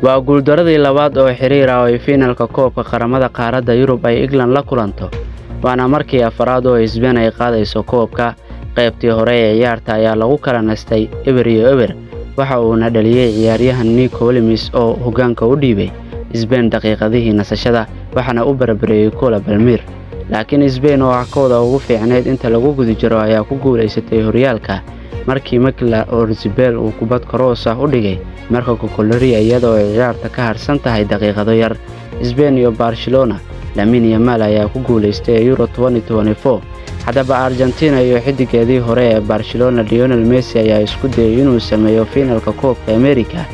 Waa guuldaradii labaad oo xiriir ah oo ay fiinalka koobka qaramada qaaradda Yurub ay England la kulanto, waana markii afraad oo Spain ay qaadayso koobka. Qaybtii hore ee ciyaarta ayaa lagu kala nastay 0-0, waxa uuna dhaliyay ciyaaryahan Nico Williams oo hoggaanka u dhiibay Spain daqiiqadihii nasashada, waxaana u barbareeyay Cole Palmer. Laakiin Spain oo ah kooxda ugu fiicneyd inta lagu guda jiro ayaa ku guuleysatay horyaalka markii Mikel Oyarzabal uu kubad kroos ah u dhigay Marc Cucurella iyadoo ay ciyaarta ka harsan tahay daqiiqado yar. Spain iyo Barcelona, Lamine Yamal ayaa ku guuleystay Euro 2024. Haddaba Argentina iyo xiddigeedii hore ee Barcelona Lionel Messi ayaa isku dayay inuu sameeyo fiinalka Koobka Amerika,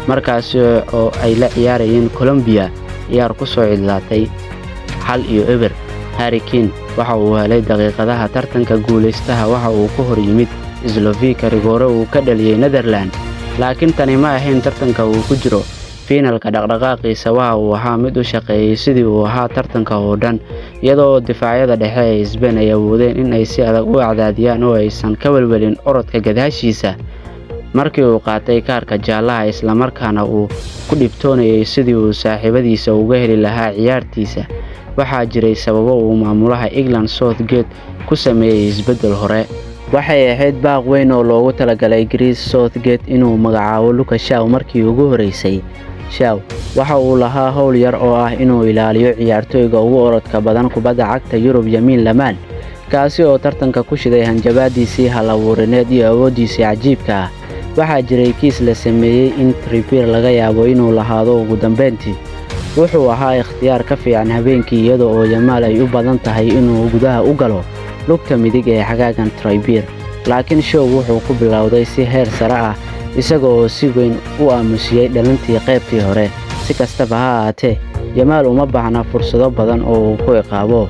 markaasi oo ay la ciyaarayeen Colombia, ciyaar ku soo cidlaatay 1-0. Harry Kane waxa uu helay daqiiqadaha tartanka guuleystaha waxa uu ka hor yimid Slovakia rigoore uu ka dhaliyay Netherlands, laakiin tani ma ahayn tartanka uu ku jiro. Fiinalka dhaqdhaqaaqiisa waxa uu ahaa mid u shaqeeyay sidii uu ahaa tartanka oo dhan, iyada oo difaacyada dhexe ee Spain ay awoodeen in ay si adag u cadaadiyaan oo aysan ka welwelin orodka gadaashiisa. Markii uu qaatay kaarka jaalaha isla markaana uu ku dhibtoonayay sidii uu saaxiibadiisa uga heli lahaa ciyaartiisa, waxaa jiray sababo uu maamulaha England Southgate ku sameeyay isbeddel hore. Waxay ahayd baaq weyn oo loogu talagalay Gareth Southgate inuu magacaabo Luke Shaw markii ugu horeysay. Shaw waxa uu lahaa hawl yar oo ah inuu ilaaliyo ciyaartoyga ugu orodka badan kubadda cagta Yurub Lamine Yamal, kaasi oo tartanka ku shiday hanjabaadiisii hal-abuurineed iyo awooddiisii cajiibka ah. Waxaa jiray kiis la sameeyay in Trippier laga yaabo inuu lahaado ugu dambeyntii. Wuxuu ahaa ikhtiyaar ka fiican habeenkii iyada oo Yamal ay u badan tahay inuu gudaha u galo lugta midig ee xagaagan Trippier. Laakiin Shaw wuxuu ku bilowday si heer sare ah isaga oo si weyn u aamusiyay dhalintii qaybtii hore. Si kastaba ha ahaatee, Yamal uma baahna fursado badan oo uu ku ciqaabo.